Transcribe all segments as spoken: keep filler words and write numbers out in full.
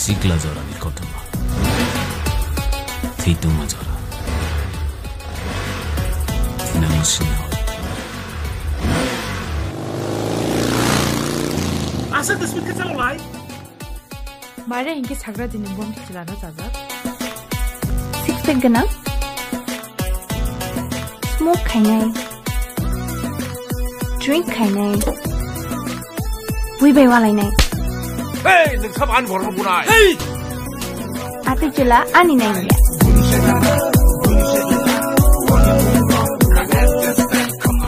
Sikla jorani kothoma. Thwitwma jora. Thinangno sini hor. Asa dismit khe chalo lai. Mare hinkhe sagra dini bom chilano chajak. Six pack gwnang. Smoke khainai. Drink khainai. Bui bai walainai. Hey, nwng sabo ani borokno bunai. Hey! Atwi chwla ani nai ya.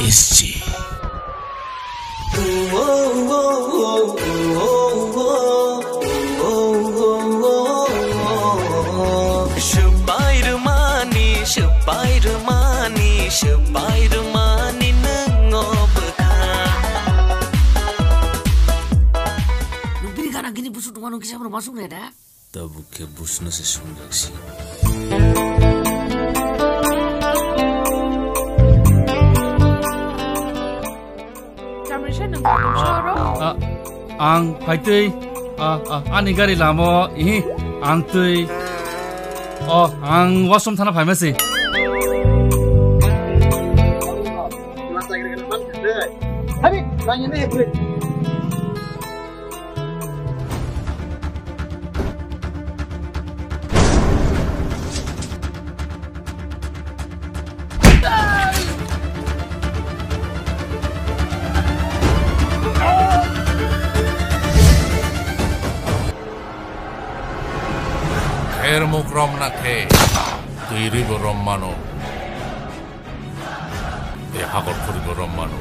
S G. Swbai rwmani, swbai rwmani, swbai rwmani nwng o bwkha. Nwng bini gana gini busuk tongma nwng kisa phano masuk nai da? Tabuk khe busno se swngjak si. Chamrisa nwng katok soro? Ah, ang phaitwi, ah, ah, ani gari lamo, ihi, ang twi, oh, ang washroom thana phaima si. Hari, nanya nih, gue. Khermuk romna khe twi rwibo rom mano. Tei hakor khuribo rom mano.